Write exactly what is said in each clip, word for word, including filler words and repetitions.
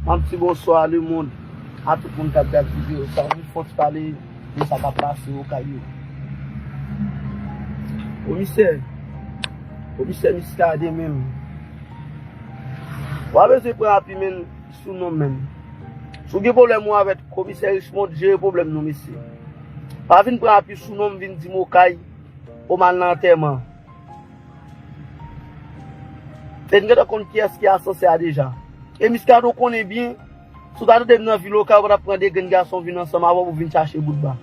Yon ti bonswa lemonn a tout moun k ap gad videyo sa. Mwen fòs pale de sa k ap pase Okay yo. Komisè, komisè Muscadin menm. W a bezwen pran api menm sou non menm. Si w gen pwoblèm ou avèk komisè Richemond, jere pwoblèm nou mesye. Pa vin pran api sou non m vin di m Okay, ou m al nan antèman. E n gentan konn kiyès ki asasen a deja. E Muscadin ou konnen byen, si w ta tande m nan vil Okay, ou pa t ap pran de grenn gason vin ansanm avè w pou vin chache bout ba.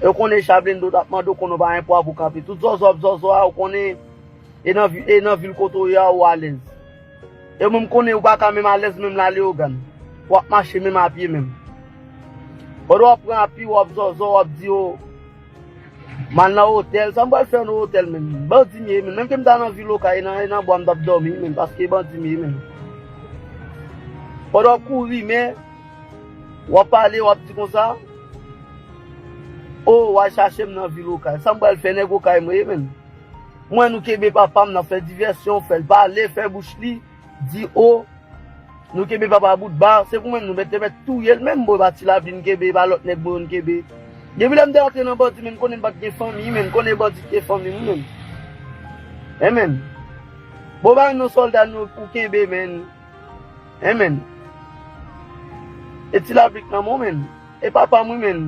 E w konnen Chablendo t ap mande w, konnen w pa gen pwa pou kanpe. Tout zòzò ap zòzò a, ou konnen e nan vi-, e nan vil kote w ye a, ou alèz. E mwen m konnen ou pa ka menm alèz menm la Leyogàn. W ap mache menm apye menm. Pandan w ap pran api, w ap zòzò, w ap di yo, m al nan otèl. Sa m pral fè nan otèl menm? Bandi m ye menm. Menm ke m ta nan vil Okay, e nan, e nan bwa m t ap dòmi menm, paske bandi m ye menm. Pandan w ap kouri, men, w ap pale, w ap di konsa, o, w al chache m nan vil Okay. Sa m pral fè, nèg Okay mwen ye menm. Mwen, nou kenbe papa m, n ap fè divèsyon, fè l pale, fè bouch li, di o, nou kenbe papa bout ba, se pou menm nou mèt, te mèt touye l menm, bon, e pa Ti Lapli n kenbe, e pa lòt nèg mwen yo n kenbe. Depi lè m te antre nan bandi, men n konnen m pa t gen fanmi, men n konnen bandi te fanmi m, men. Enmen. Bon, ba yon sòlda nou ou kenbe, men. Enmen. E Ti Lapli k nan men w, men. E papa m, wi, men.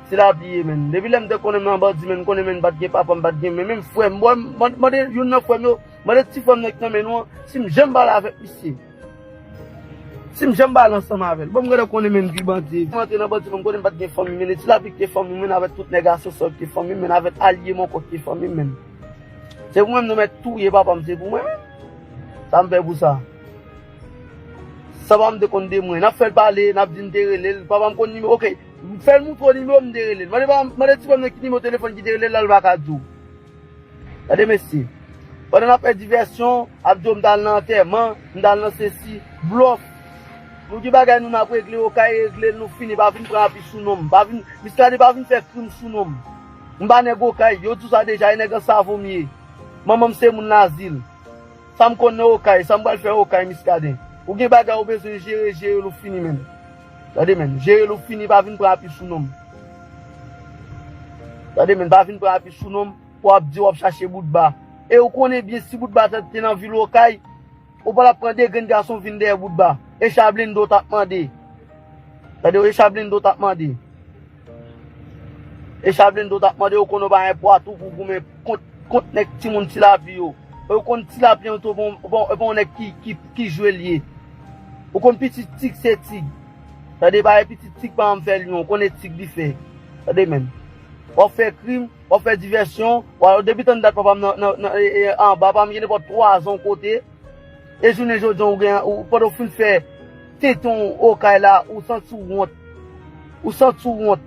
Ti Lapli ye, men. Depi lè m te konnen m nan bandi, men, m konnen, men, m pa t gen papa, m pa t gen, men, menm frè m, bò, m, mande, mande youn nan frè m yo, mande ti frè m nan ki nan men nou an, si m janm pale avèk misye. Si m janm pale ansanm avè l. Bon, m gentan konnen, men, ki bandi ye. M antre nan bandi, men, m konnen m pa t gen fanmi, men, e Ti Lapli ki te fanmi, men, avèk tout nèg asansè ki te fanmi, men, avèk alye m ankò ki te fanmi, men. Se pou mwen, nou mèt touye papa m, se pou mwen, men. Sa m fè pou sa? Sa pa m te konn de mwen. N ap fè l pale, n ap di n te rele l. Papa m konn nimewo, oke. Fè l montre w nimewo m te rele l. Mande pa, mande ti frè m nan ki nimewo telefòn ki te rele l la, l pa ka di w. Gade mesye. Pandan n ap fè divèsyon, ap di w m t al nan antèman, m t al nan sesi, blòf. Nou gen bagay nou n ap regle, Okay regle l, nou fini, pa vin pran api sou non m. Pa vin, Muscadin pa vin fè krim sou non m. M pa nèg Okay, yo di w sa deja, e nèg an savo m ye. Manman m se moun Lazil. Sa m konn nan Okay, sa m pral fè Okay, Muscadin. Ou gen bagay ou bezwen jere, jere l ou fini, men. Tande, men, jere l ou fini, pa vin pran api sou non m. Tande, men, pa vin pran api sou non m, pou w ap di w ap chache bout ba. E ou konnen byen si bout ba te, te nan vil Okay, ou pa t ap pran de grenn gason vin dèyè bout ba. E Chablendo t ap mande. Tande, e Chablendo t ap mande. E Chablendo t ap mande, ou konn ou pa gen pwa tou pou goumen kont, kont nèg timoun Ti Lapli yo. Ou konn Ti Lapli an tou, bon, bon, bon, nèg ki, ki, ki jwe l ye. Ou konn pitit tig se tig. Tande, pa e pitit tig pa janm fè lyon, ou konnen tig li fè. Tande, men. W ap fè krim, w ap fè divèsyon, w ap, depi tann dat papa m nan, nan, nan, e, e, anba, papa m gen nenpòt twa zan kote, E jounen jodi a, ou gen, ou, pandan w fin fè tenten w Okay la, ou santi w wont. Ou santi w wont.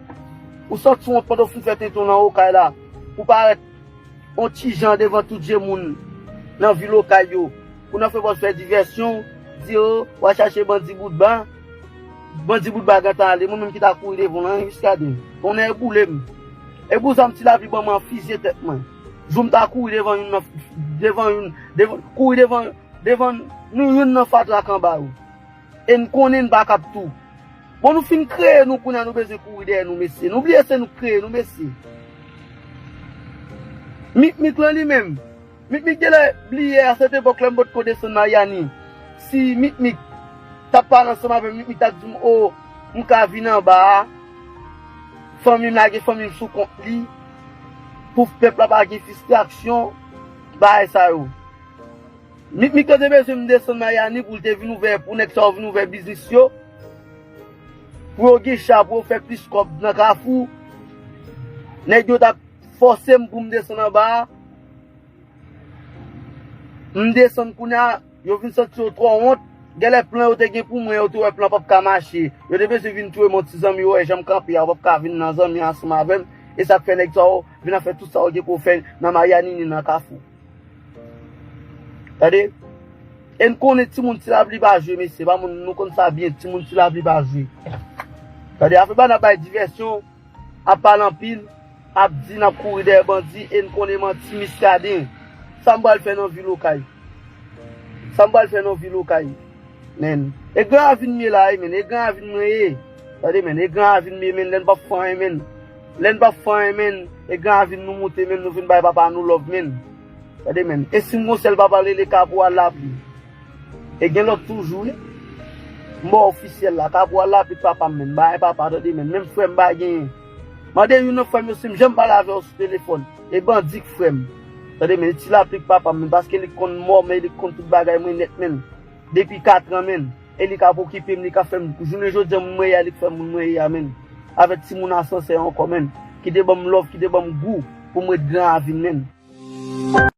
Ou santi w wont pandan w fin fè tenten w nan Okay la. Ou parèt yon ti jan devan tout je moun nan vil Okay yo. Pou nan fè pòz fè divèsyon, di yo, w a chache bandi bout ba. Bandi bout ba gentan ale, mwen menm ki ta kouri devan w lan, Muscadin. Tonnè boule m. E pou zam Ti Lapli ban mwen an fizye tèt mwen. Jou m ta kouri devan youn nan, devan youn, devan, kouri devan, devan nou youn nan fatra k anba yo. E n konnen n pa kab tou. Bon, nou fin kreye nou, kounye a nou bezwen kouri dèyè nou, mesye. Nou bliye se nou k kreye nou, mesye. Mikmik lan li menm. Mikmik genlè bliye a sèt epòk lè m potko desann Maryani. Si Mikmik t ap pale ansanm avè m, Mikmik t ap di m, o, m ka vin anba a. Fanmi m lage fanmi m sou kont li. Pou pèp la pa gen fristrasyon. Bagay sa yo. Mikmik te bezwen m desann Maryani pou l te vin ouvè, pou nèg sa yo vin ouvè biznis yo. Pou yo gen cha, pou yo fè plis kòb nan Kafou. Nèg yo t ap fòse m pou m desann anba a. M desann kounye a, yo vin santi yo twò wont. Genlè plan yo te gen pou mwen, yo te wè plan p ap ka mache. Yo te bezwen vin touye m yon ti zanmi yo, wè jan m kanpe a, yo p ap ka vin nan zanmi ansanm avè m. E sa k fè nèg sa yo vin ap fè tout sa yo gen pou yo fè nan Maryani ni nan Kafou. Tande? E n konnen timoun Ti Lapli pa jwe, mesye. Pa moun, nou konn sa byen, timoun Ti Lapli pa jwe. Tande, afè pa n ap bay divèsyon, ap pale anpil, ap di n ap kouri dèyè bandi, e n konnen manti Muscadin. Sa m pral fè nan vil Okay? Sa m pral fè nan vil Okay? Men, e Gran Ravin m ye la wi, men, e Gran Ravin mwen ye. Tande, men, e Gran Ravin m ye, men, lè n p ap fè anyen, men. Lè n p ap fè anyen, men, e Gran Ravin nou moute, men, nou vin bay papa nou love, men. Tande, men, e si m gon sèl papa l rele Kapwal Lapli. E gen lòt toujou, wi. M ba w ofisyèl la, Kapwal Lapli k papa m, men, m pa gen papa, tande, men, menm frè m pa genyen. Mande youn nan frè m yo si m janm pale avè w sou telefòn. E bandi k frè m. Tande, men, e Ti Lapli k papa m, men, paske li konn mò, men, li konn tout bagay mwen nèt, men. Depi katran, men. E li k ap okipe m, li k ap fè m, jounen jodi a, moun mwen ye a, li k fè m moun mwen ye a, men. Avèk timoun asansè ankò, men. Ki te ban m love, ki te ban m gou pou m ret Gran Ravin, men.